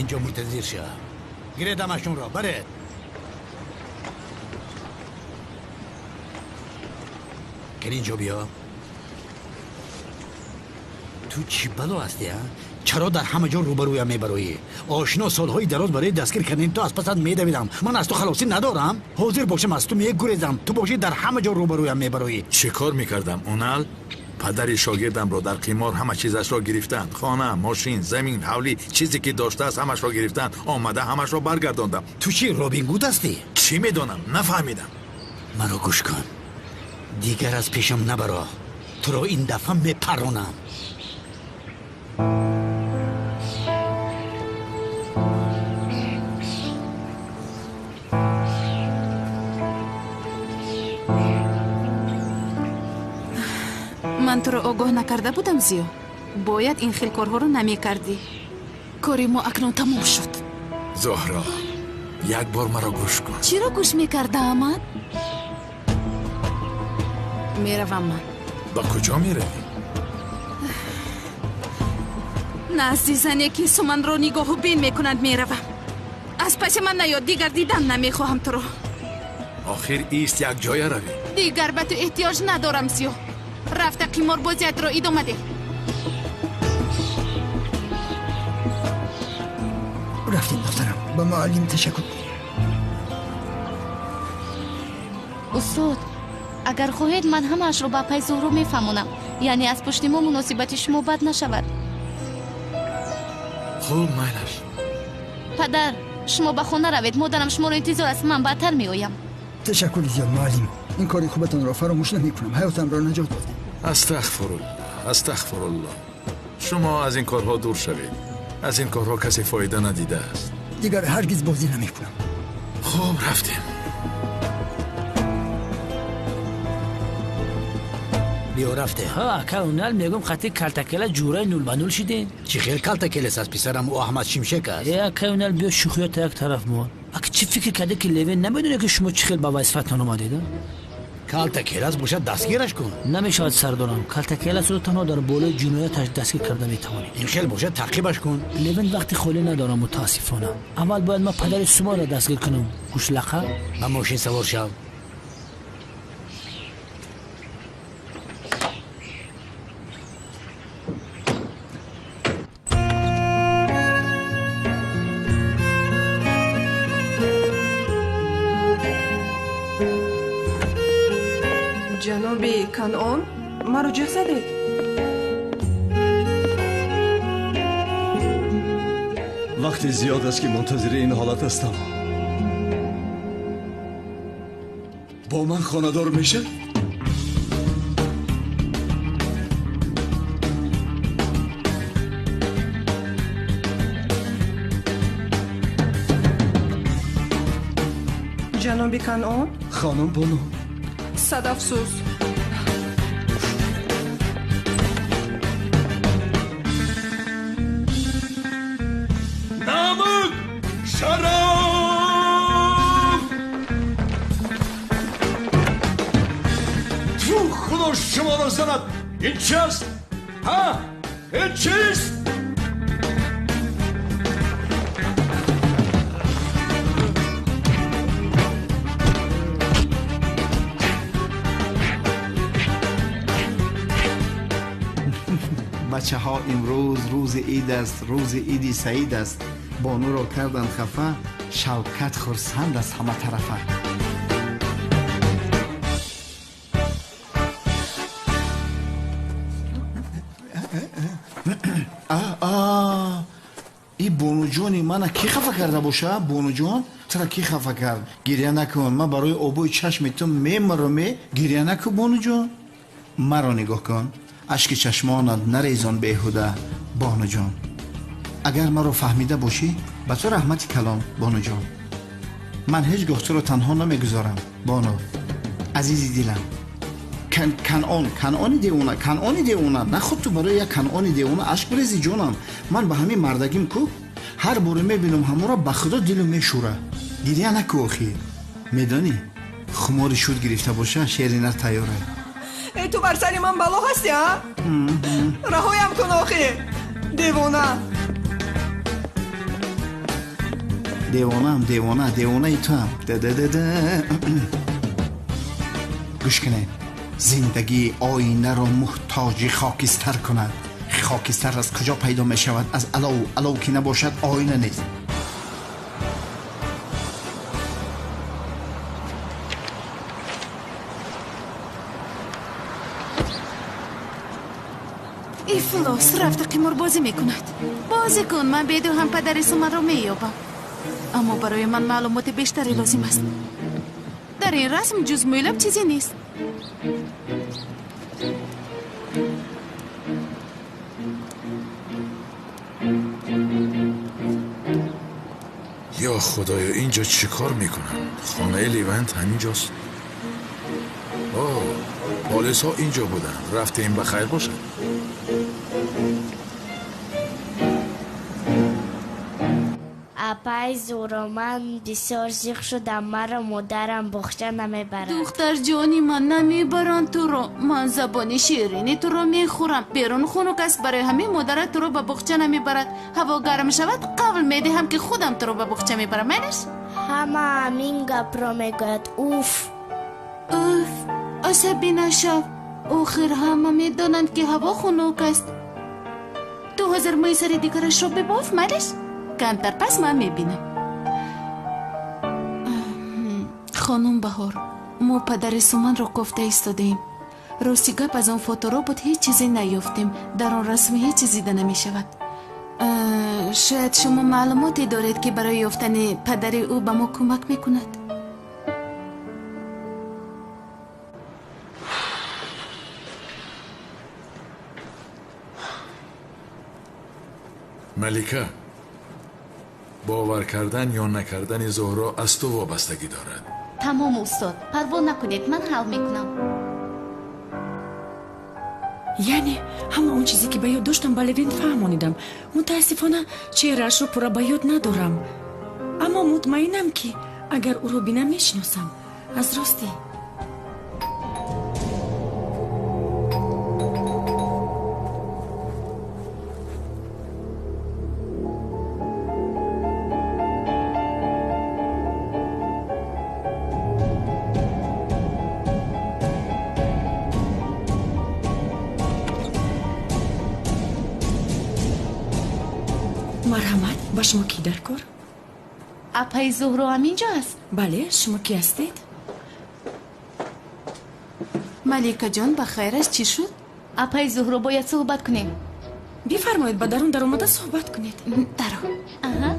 Инҷо мунтазир шав. Гиред ҳамашонро, баред. Кани инҷо биё. Ту чӣ бало ҳастӣ, а? Чаро дар ҳама ҷо рӯбарӯям мебароӣ? Ошино, солҳои дароз барои дастгир кардани ту аз пасат медавидам. Ман аз ту халосӣ надорам. Ҳозир бошам, аз ту мегурезам. Ту бошӣ, дар ҳама ҷо рӯбарӯям мебароӣ. Чӣ кор мекардам, Унал? Падари шогирдамро дар қимор ҳама чизашро гирифтанд. Хона, мошин, замин, ҳавлӣ, чизе ки доштааст, ҳамашро гирифтанд. Омада ҳамашро баргардондам. Ту чӣ, Робин Гуд ҳастӣ? Чӣ медонам, нафаҳмидам. Маро гӯш кун. Дигар аз пешам набаро. Туро ин дафъа мепарронам. Ман Туро огоҳ накарда будам, Зиё. Бояд ин хел корҳоро намекардӣ. Кори мо акнун тамом шуд. Зуҳро, як бор маро гӯш кун. Чиро гӯш мекардаам ман? Меравам ман. Ба куҷо меравӣ? Назди зане ки Суманро нигоҳу бин мекунад меравам. Аз паси ман наёд, дигар дидан намехоҳам туро. Охир ист як ҷоя равӣ. Дигар ба ту эҳтиёҷ надорам, Зиё. Рафта қиморбозиятро идома деҳ. Рафтем, духтарам, ба муаллим ташаккур. Устод, агар хоҳед ман ҳамаашро ба апай Зуҳро мефаҳмонам. Яъне аз пушти мо муносибати шумо бад нашавад. Хуб, майлаш. Падар, шумо ба хона равед, модарам шуморо интизор аст, ман баъдтар меоям. Ташаккури зиёд, муаллим. Ин кори хубатонро фаромӯш намекунам. Ҳаётамро наҷот додед. Астағфируллоҳ, астағфируллоҳ. Шумо аз ин корҳо дур шавед. Аз ин корҳо касе фоида надидааст. Дигар ҳаргиз бозӣ намекунам. Хуб, рафтем. Биё, рафте. Ҳа, ака Унал, мегӯм хати калтакела ҷураи нул ба нул шидем. Чӣ хел калтакелес аст, писарам? Ӯ Аҳмад Шимшек аст. Э, ака Унал, биё шӯхиёта як тараф мон. Ака чӣ фикр карде ки Левен намедоне ки шумо чӣ хел ба вазифатон омадед? Калтакелас бошад, дастгираш кун. Намешавад, сардорам. Калтакеласро танҳо дар болои ҷинояташ дастгир карда метавонед. Ин хел бошад, таъқибаш кун. Левен вақти холӣ надорам, мутаассифона. Аввал бояд ман падари Сумаро дастгир кунам. Гӯшлақа? Ба мошин савор шав. Ҷаноби Канъон, маро ҷеғ задед? Вақти зиёд аст ки мунтазири ин ҳолат ҳастам. Бо ман хонадор мешавӣ? Ҷаноби Канъон? Хонум Бону. Сад афсӯс. Намук! Шараф! Тфу, худо шуморо занад! Ин чи аст? Ҳа? Ин чист? Бачаҳо, имрӯз рӯзи ид аст, рӯзи иди саид аст. Бонуро карданд хафа, Шавкат хурсанд аст ҳама тарафа. И бонуҷони мана ки хафа карда боша? Бонуҷон, тура ки хафа кард? Гиря накун, ман барои обои чашми ту мемирам. Гиря накун, бонуҷон. Маро нигоҳ кун. Ашки чашмонат нарезон беҳуда, бонуҷон. Агар маро фаҳмида бошӣ, ба ту раҳмати калон, бонуҷон. Ман ҳеҷ гоҳ туро танҳо намегузорам, бону. Азизи дилам. Канъон, Канъони девона, Канъони девона. Наход ту барои як Канъони девона ашк бирезӣ, ҷонам. Ман ба ҳамин мардагим ку ҳар боре мебинам ҳамонро, ба худо дилу мешӯра. Гиря наку охир. Медонӣ, хумори шуд гирифта боша, шери нар тайёра. Э, ту бар сари ман бало ҳастӣ, а? Раҳоям кун охир, девона. Девонаам, девона, девонаи туам. Да-да-да-да. Гӯш кунед. Зиндагии оинаро муҳтоҷи хокистар кунад. Хокистар аз куҷо пайдо мешавад? Аз алов. Алов ки набошад, оина нест. Ифлос рафта қиморбозӣ мекунад. Бозӣ кун, ман беду ҳам падари Суманро меёбам. Аммо барои ман маълумоти бештаре лозим аст. Дар ин расм ҷуз мӯйлаб чизе нест. Ё худоё, инҷо чӣ кор мекунам? Хонаи Левант ҳаминҷост. О, Полисҳо инҷо буданд. Рафтем, ба хайр бошад. Апай Зуро, ман бисёр зиқ шудам. Маро модарам боғча намебарад. Духтарҷони ман, намебаранд туро. Ман забони ширини туро мехӯрам. Берун хунук аст, барои ҳамин модарат туро ба боғча намебарад. Ҳаво гарм шавад, қавл медиҳам, ки худам туро ба боғча мебарам. Майлаш? Ҳама ҳамин гапро мегӯяд. Уф! Уф, асабӣ нашав. Охир ҳама медонанд, ки ҳаво хунук аст. Ту ҳозир мӯи сари дигарашро бибоф, майлаш? Камтар пас ман мебинам. Хонум Баҳор, мо падари Суманро кофта истодаем. Рости гап, аз он фоторобот ҳеҷ чизе наёфтем. Дар он расм ҳеҷ чиз дида намешавад. Шояд шумо маълумоте доред, ки барои ёфтани падари ӯ ба мо кӯмак мекунад. Малика, бовар кардан ё накардани Зуҳро аз ту вобастагӣ дорад. Тамом, устод, парво накунед, ман ҳал мекунам. Яъне ҳама он чизе, ки ба ёд доштам, ба Левент фаҳмонидам. Мутаассифона, чеҳраашро пурра ба ёд надорам, аммо мутмаинам, ки агар ӯро бинам, мешиносам. Аз ростӣ. Марҳамат, ба шумо кӣ дар кор? Апаи Зуҳро ҳаминҷо аст? Бале, шумо кӣ ҳастед? Маликаҷон, ба хайр аст, чӣ шуд? Апаи Зуҳро, бояд суҳбат кунем. Бифармоед, ба дарун даромада суҳбат кунед. Даро. Аҳа.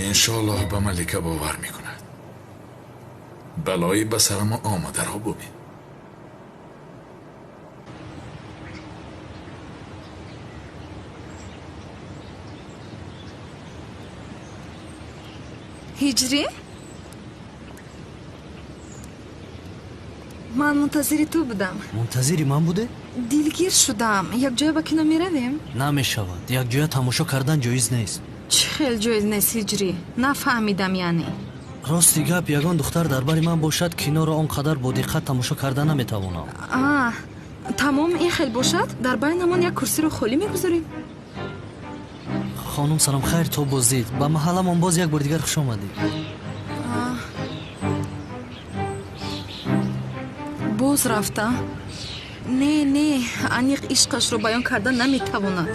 Иншоаллоҳ ба Малика бовар мекунад. Балои ба сарамо омадаро бубин. Ҳиҷрӣ? Ман мунтазири ту будам. Мунтазири ман буде? Дилгир шудам. Якҷоя ба кино меравем? Намешавад. Якҷоя тамошо кардан ҷоиз нест. Чӣ хел ҷоиз нест, Ҳиҷрӣ? Нафаҳмидам, яъне. Рости гап, ягон духтар дар бари ман бошад, киноро он қадар бо диққат тамошо карда наметавонам. А, тамом, ин хел бошад, дар байнамон як курсиро холӣ мегузорем. Хонум, салом, хайр, то боздид. Ба маҳалламон боз як бор дигар хуш омадед. Боз рафта? Не, не, аниқ ишқашро баён карда наметавонад.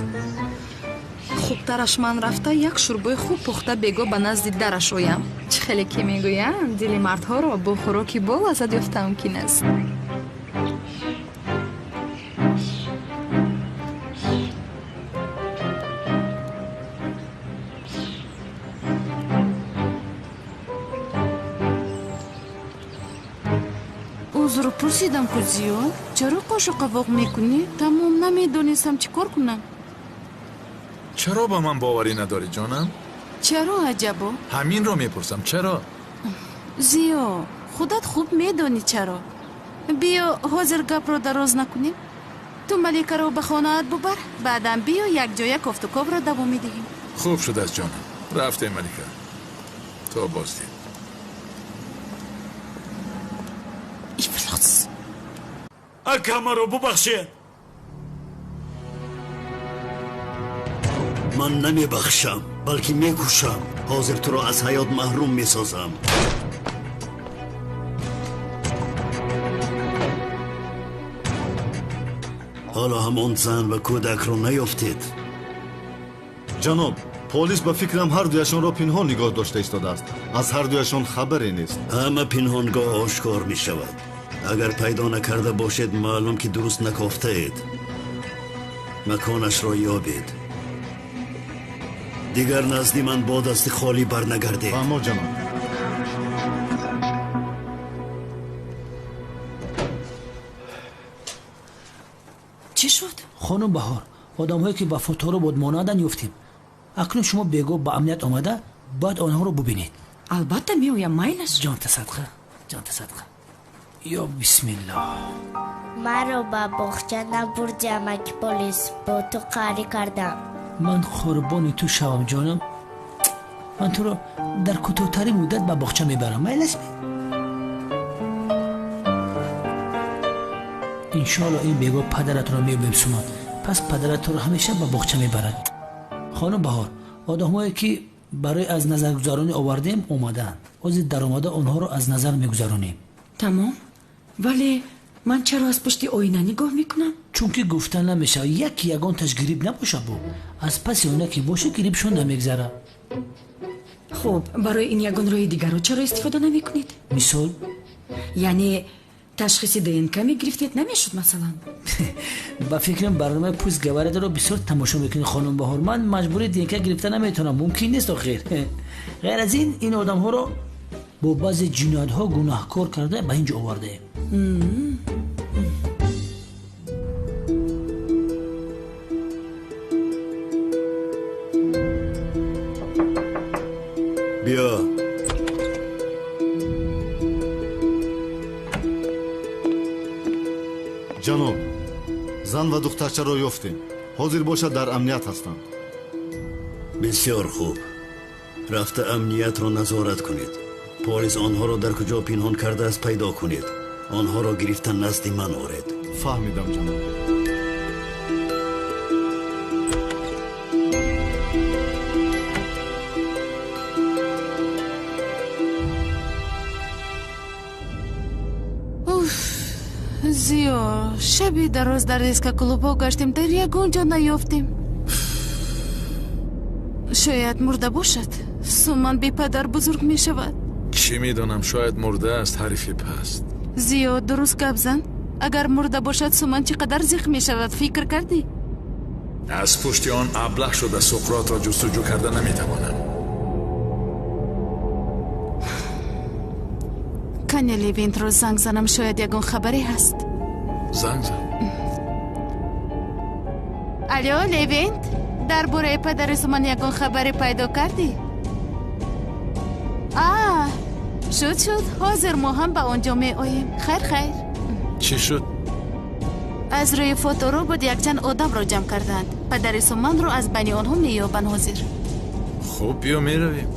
Хубтараш ман рафта як шӯрбои хуб пухта бего ба назди дараш оям. Чӣ хеле ки мегӯянд, дили мардҳоро бо хӯроки бо лаззат ёфта мумкин аст. Узр пурсидам ку, Зиё, чаро қошу қавоқ мекунӣ? Тамом, намедонистам чӣ кор кунам. Чаро ба ман боварӣ надорӣ, ҷонам? Чаро, аҷабо? Ҳаминро мепурсам, чаро? Зиё, худат хуб медонӣ чаро. Биё, ҳозир гапро дароз накунем. Ту Маликаро ба хонаат бубар, баъдан биё якҷоя кофтуковро давом медиҳем. Хуб шудааст, ҷонам. Рафтем, Малика. То боздид. Ифлос. Ака, маро бубахшед. Ман намебахшам, балки мекушам. Ҳозир туро аз ҳаёт маҳрум месозам. Ҳоло ҳамон зан ва кӯдакро наёфтед. Ҷаноб, полис ба фикрам ҳар дуяшонро пинҳон нигоҳ дошта истодааст. Аз ҳар дуяшон хабаре нест. Ҳама пинҳонгоҳ ошкор мешавад. Агар пайдо накарда бошед, маълум ки дуруст накофтаед. Маконашро ёбед. Дигар назди ман бо дасти холӣ барнагардед. Фаҳмо, ҷаноб. Чӣ шуд? Хонум Баҳор, одамҳое ки ба фоторобот монанданд ёфтем. Акнун шумо бегоҳ ба амният омада Бояд онҳоро бубинед. Албатта меоям, майлаш. Ҷонта садқа, ҷонта садқа. Ё бисмиллоҳ. Маро ба боғча набурди, амаки полис. Бо ту қарӣ кардам. Ман қурбони ту шавам, ҷонам. Ман туро дар кӯтоҳтарин муддат ба боғча мебарам, майлаш? Иншоалло ин бегоҳ падаратро меёбем, Суман. Пас падарат туро ҳамеша ба боғча мебарад. Хонум Баҳор, одамҳое ки барои аз назаргузаронӣ овардем омадаанд. Ҳозир даромада онҳоро аз назар мегузаронем. Тамом. Вале ман чаро аз пушти оина нигоҳ мекунам? Чунки гуфта намешавад, яке ягонташ грипп набошад бу. Аз паси оина ки боша, гриппшон намегзарад. Хуб, барои ин ягон роҳи дигарро чаро истифода намекунед? Мисол? Яъне ташхиси ДНК мегирифтед, намешуд масалан? Ба фикрам барномаи Пусть говорят-ро бисёр тамошо мекунед, хонум Баҳор. Ман маҷбури ДНК гирифта наметавонам, мумкин нест охир. Ғайр аз ин, ин одамҳоро бо баъзе ҷиноятҳо гунаҳкор карда ба ин ҷо овардаем. Биё. Ҷаноб, зан ва духтарчаро ёфтем. Ҳозир бошад дар амният ҳастанд. Бисёр хуб. Рафта амниятро назорат кунед. Полис онҳоро дар куҷо пинҳон кардааст пайдо кунед. Онҳоро гирифта назди ман оред. Фаҳмидам, ҷаноб. Зиё, шаби дароз дар дискоклубҳо гаштем, дар ягон ҷо наёфтем. Шояд мурда бошад. Суман бепадар бузург мешавад. Чӣ медонам, шояд мурда аст, ҳарифи паст. Зиё, дуруст гап зан. Агар мурда бошад, Суман чӣ қадар зиқ мешавад, фикр кардӣ? Аз пушти он аблаҳ шуда Суқротро ҷустуҷӯ карда наметавонам. Кане Левинтро занг занам, шояд ягон хабаре ҳаст. Занг зан. Алё, Левинт, дар бораи падари Суман ягон хабаре пайдо кардӣ? А, шуд, шуд. Ҳозир мо ҳам ба он ҷо меоем. Хайр, хайр. Чӣ шуд? Аз рӯи фоторобот якчанд одамро ҷамъ карданд. Падари Суманро аз байни онҳо меёбанд ҳозир. Хуб, биё меравем.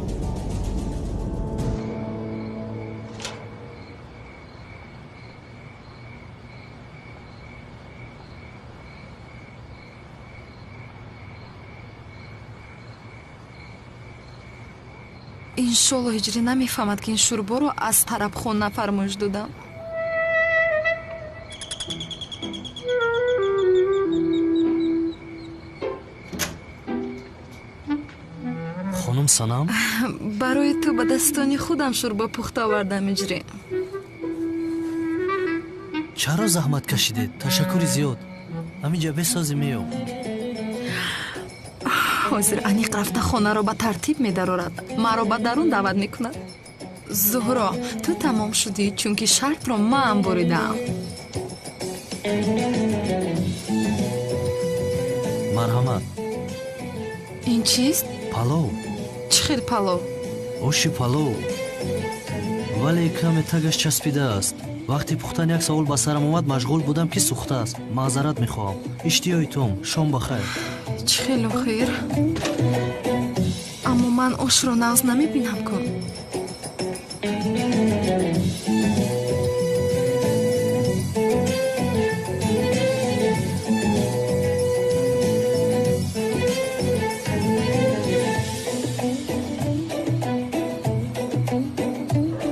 Иншолло ҳиҷрӣ намефаҳмад, ки ин шӯрборо аз тарабхона фармоиш додам. Хонум Санам? Барои ту ба дастони худам шӯрбо пухта овардам, ҳиҷрӣ. Чаро заҳмат кашидед? Ташаккури зиёд. Ҳаминҷа бесозӣ меём. Ҳозир аниқ рафта хонаро ба тартиб медарорад. Маро ба дарун даъват мекунад. Зуҳро, ту тамом шудӣ, чунки шартро ман буридаам. Марҳамат. Ин чист? Палов. Чӣ хел палов? Оши палов. Вале каме тагаш часпидааст. Вақти пухтан як савол ба сарам омад, машғул будам ки сӯхтааст. Маъзарат мехоҳам. Иштиҳои том. Шом ба хайр. Чӣ хело хир? Аммо ман ошро нағз намебинам кун.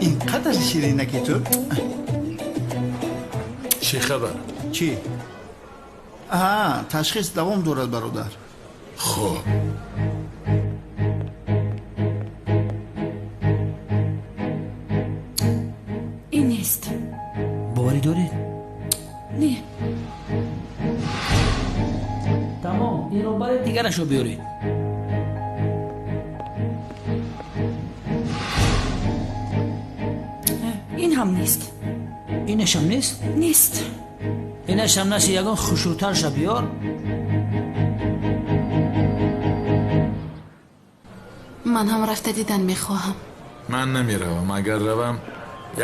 Ин қадар ширинаки ту? Чӣ хабар? Чӣ? Аҳа, ташхис давом дорад, бародар. Хуб. Ин нест. Боварӣ доред? Не. Тамом, инро баред, дигарашро биёред. Ин ҳам нест. Инашам нест? Нест. Инашам наси, ягон хушрӯтарша биёр. Ман ҳам рафта дидан мехоҳам. Ман намеравам. Агар равам,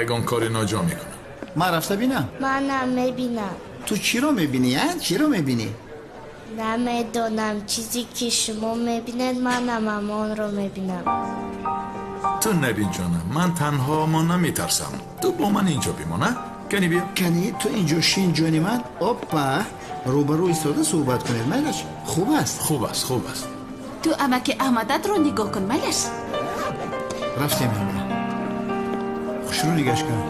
ягон кори ноҷо мекунам. Ман рафта бинам. Манам мебинам. Ту чиро мебинӣ, а? Чиро мебинӣ? Намедонам. Чизе ки шумо мебинед, манам ҳамонро мебинам. Ту набин, ҷонам. Ман танҳо монам, метарсам. Ту бо ман инҷо бимон, а? Кани биё. Кани ту инҷо шин, ҷони ман. Оппа, рӯбарӯ истода суҳбат кунед. Майлаш? Хуб аст. Хуб аст, хуб аст. Ту амаки Аҳмадатро нигоҳ кун, майлаш? Рафтем, янга. Хушрӯ нигаш кун.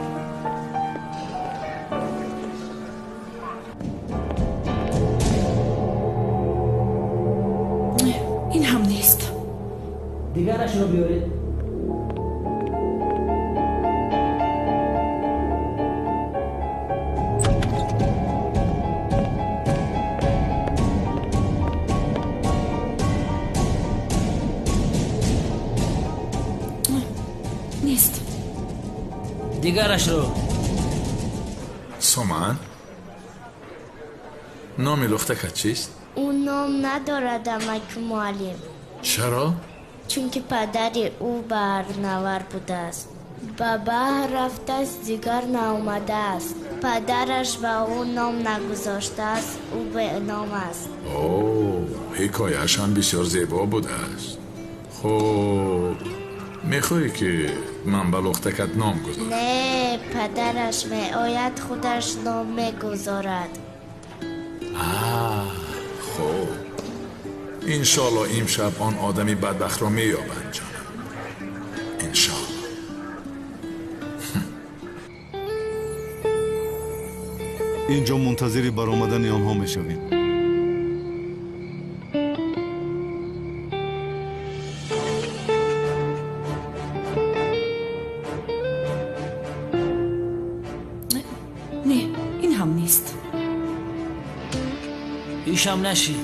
Ин ҳам нест. Дигарашро биёред. Нест. Дигарашро. Суман, номи лухтакат чист? Ӯ ном надорад, амаки муаллим. Чаро? Чунки падари ӯ баҳрнавар будааст. Ба баҳр рафтааст, дигар наомадааст. Падараш ба ӯ ном нагузоштааст, ӯ беном аст. О, ҳикояаш ҳам бисёр зебо будааст. Хуб, мехоҳӣ ки ман ба лухтакат ном гузорам? Не, падараш меояд, худаш ном мегузорад. Хуб, иншоалло имшаб он одами бадбахтро меёбанд, ҷонам. Иншоалло. Инҷо мунтазири баромадани онҳо мешавем. Не, ин ҳам нест. Ишам нашид.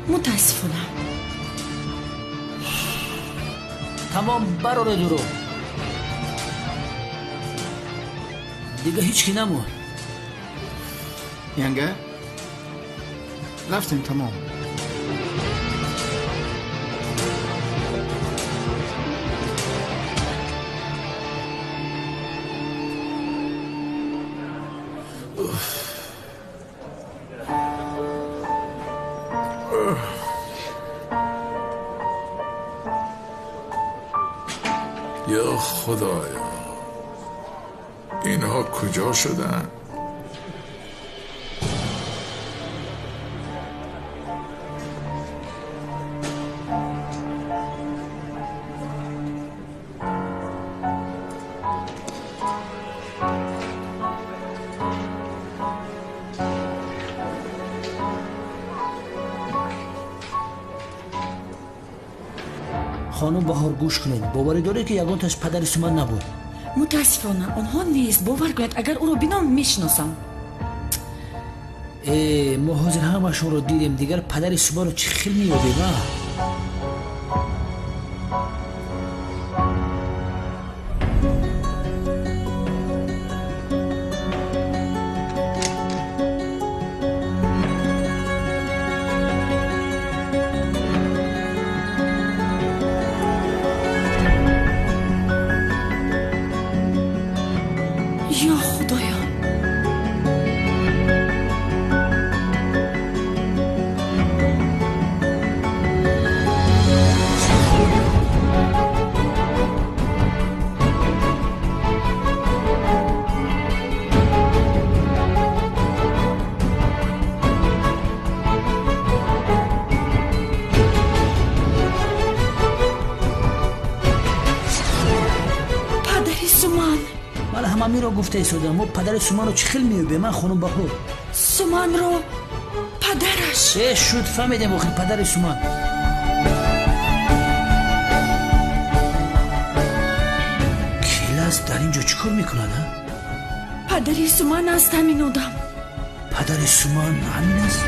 Мутаассифона. Тамом, бароре дуро. Дига ҳеҷ ки намонд. Янга, рафтем, тамом. یا خدایا، اینها کجا شدن؟ Хонум Баҳор, гӯш кунед. Боварӣ доред, ки ягонташ падари Суман набуд? Мутаассифона, онҳо нест. Бовар кунед, агар ӯро бинам, мешиносам. Э, мо ҳозир ҳамашонро дидем. Дигар падари Суманро чӣ хел меёбем, а? Ё худоё! Падари Суман! Ман ҳамамиро гуфта истодам. Мо падари Суманро чӣ хел меёбем, ман, хонум Баҳор? Суманро падараш. Э, шуд, фаҳмидем охир, падари Суман. Келас дар ин ҷо чӣ кор мекунад, а? Падари Суман аст ҳамин одам. Падари Суман ҳамин аст?